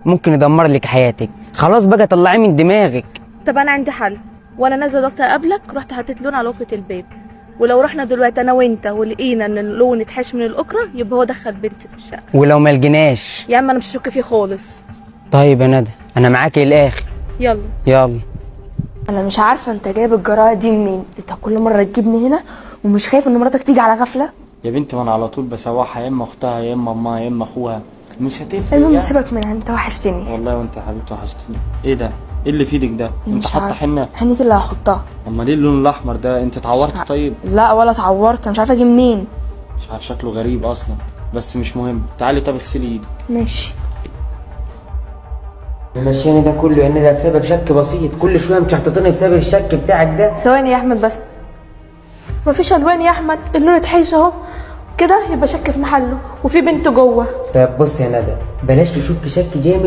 ممكن يدمر لك حياتك. خلاص بقى طلعيه من دماغك. طب انا عندي حل، وانا نازله دلوقتي اقابلك رحت حطيت لون على اوكرة الباب، ولو رحنا دلوقتي انا وانت ولقينا ان اللون اتحش من الاوكرة يبقى هو دخل بنت في الشقة. ولو ما لقيناش؟ يا عم انا مش هشك فيه خالص. طيب يا ندى انا معاكي للاخر. يلا يلا. انا مش عارفه انت جايب الجراءة دي منين، انت كل مرة تجيبني هنا ومش خايف ان مراتك تيجي على غفلة؟ يا بنتي ما انا على طول بسوحها، يا اما اختها يا اما امها يا اما اخوها، مش هتفرق المهم يعني. سيبك منها، انت وحشتني. والله وانت يا حبيبتي وحشتني. ايه ده؟ ايه اللي في ايدك ده؟ انت مش حاطه عارفة. حنة؟ حنة اللي هحطها. امال ايه اللون الاحمر ده؟ انت اتعورت؟ طيب لا ولا اتعورت، انا مش عارفه اجي منين. مش عارف شكله غريب اصلا، بس مش مهم. تعالي طب اغسلي ايدك. ماشي. مشيني ده كله يا ندى بسبب شك بسيط، كل شوية مش هتطني بسبب الشك بتاعك ده. ثواني يا احمد بس، مفيش الوان يا احمد، اللون اتحيش اهو كده، يبقى شك في محله وفي بنت جوه. طيب بص يا ندى، بلاش تشك شك جامد.